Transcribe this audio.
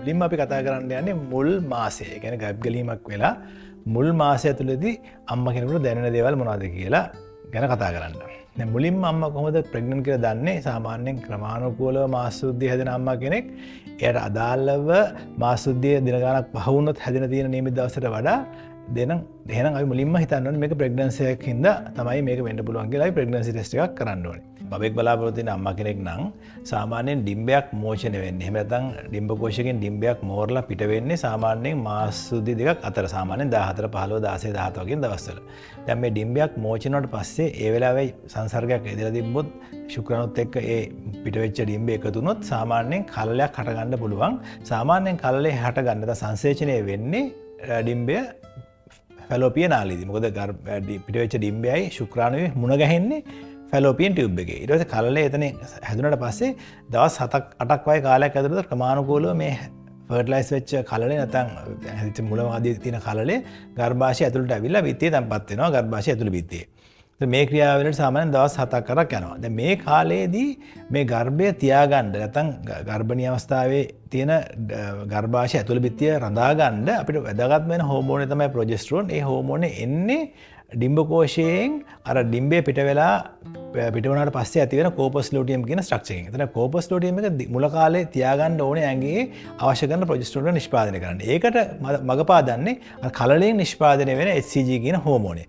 මුලින්ම අපි කතා කරන්න යන්නේ මුල් මාසය. ඒ කියන්නේ ගැප් ගැලීමක් වෙලා මුල් මාසය ඇතුළතදී අම්මා කෙනෙකුට දැනෙන දේවල් මොනවද කියලා ගැන කතා කරන්න. දැන් මුලින්ම අම්මා කොහොමද ප්‍රෙග්නන්ට් කියලා දන්නේ? සාමාන්‍යයෙන් ක්‍රමානුකූලව මාස සුද්ධිය හැදෙන අම්මා කෙනෙක් එයාට අදාළව මාස සුද්ධිය දින ගාණක් පහ වුණොත් හැදෙන තියෙන නියමිත දවසට වඩා දෙනම් එහෙනම් අපි මුලින්ම හිතන්න ඕනේ මේක ප්‍රෙග්නන්සි එකක් හින්දා තමයි මේක වෙන්න පුළුවන් කියලා අපි ප්‍රෙග්නන්සි ටෙස්ට් එකක් කරන්න ඕනේ. බබෙක් බලාපොරොත්තු වෙන අම්මා කෙනෙක් නම් සාමාන්‍යයෙන් ඩිම්බයක් මෝචනය වෙන්නේ. එහෙම නැත්නම් ඩිම්බ කෝෂයෙන් ඩිම්බයක් මෝරලා පිට වෙන්නේ සාමාන්‍යයෙන් මාස සුද්ධි දෙකක් අතර, සාමාන්‍යයෙන් 14 15 16 17 වගේ දවස්වල. දැන් මේ ඩිම්බයක් මෝචන වුණාට පස්සේ ඒ වෙලාවේ සංසර්ගයක් ඇදලා තිබ්බොත් ශුක්‍රාණුත් එක්ක ඒ පිට වෙච්ච ඩිම්බය එකතු වුණොත් සාමාන්‍යයෙන් කලලයක් හටගන්න පුළුවන්. සාමාන්‍යයෙන් කලලේ හටගන්න නැත්නම් සංසේචනය වෙන්නේ ඩිම්බය ෆැලෝපියන් නාලයේදී. මොකද පිට වෙච්ච ඩිම්බයයි ශුක්‍රාණුයි මුණ ගැහෙන්නේ ෆැලෝපියන් ටියුබ් එකේ. ඊට පස්සේ කලලේ එතන හැදුනට පස්සේ දවස් 7ක් 8ක් වගේ කාලයක් ඇතුළත ක්‍රමානුකූලව මේ ෆර්ටිලයිස් වෙච්ච කලලේ නැත්නම් හැදිච්ච මුල ආදී තියෙන කලලේ ගර්භාෂය ඇතුළට ඇවිල්ලා බිත්තිය තැන්පත් වෙනවා, ගර්භාෂය ඇතුළු බිත්තියේ. ඉතින් මේ ක්‍රියාවලියට සාමාන්‍යයෙන් දවස් 7ක් අටක් යනවා. දැන් මේ කාලයේදී මේ ගර්භය තියාගන්න නැත්නම් ගර්භණී අවස්ථාවේ තියෙන ගර්භාෂය ඇතුළු බිත්තිය රඳා ගන්න අපිට වැදගත්ම වෙන හෝමෝනය තමයි ප්‍රොජෙස්ටරෝන්. ඒ හෝමෝනය එන්නේ ඩිම්බ කෝෂයෙන් අර ඩිම්බය පිට වෙලා පිට වුණාට පස්සේ ඇති වෙන කෝපස් ලූටියම් කියන ස්ට්‍රක්චර් එකෙන්. එතන කෝපස් ලූටියම් එක මුල කාලේ තියාගන්න ඕනේ ඇඟේ අවශ්‍ය කරන ප්‍රොජෙස්ටරෝන් නිෂ්පාදනය කරන්න. ඒකට මඟ පාදන්නේ අර කලලයෙන් නිෂ්පාදනය වෙන HCG කියන හෝමෝනය.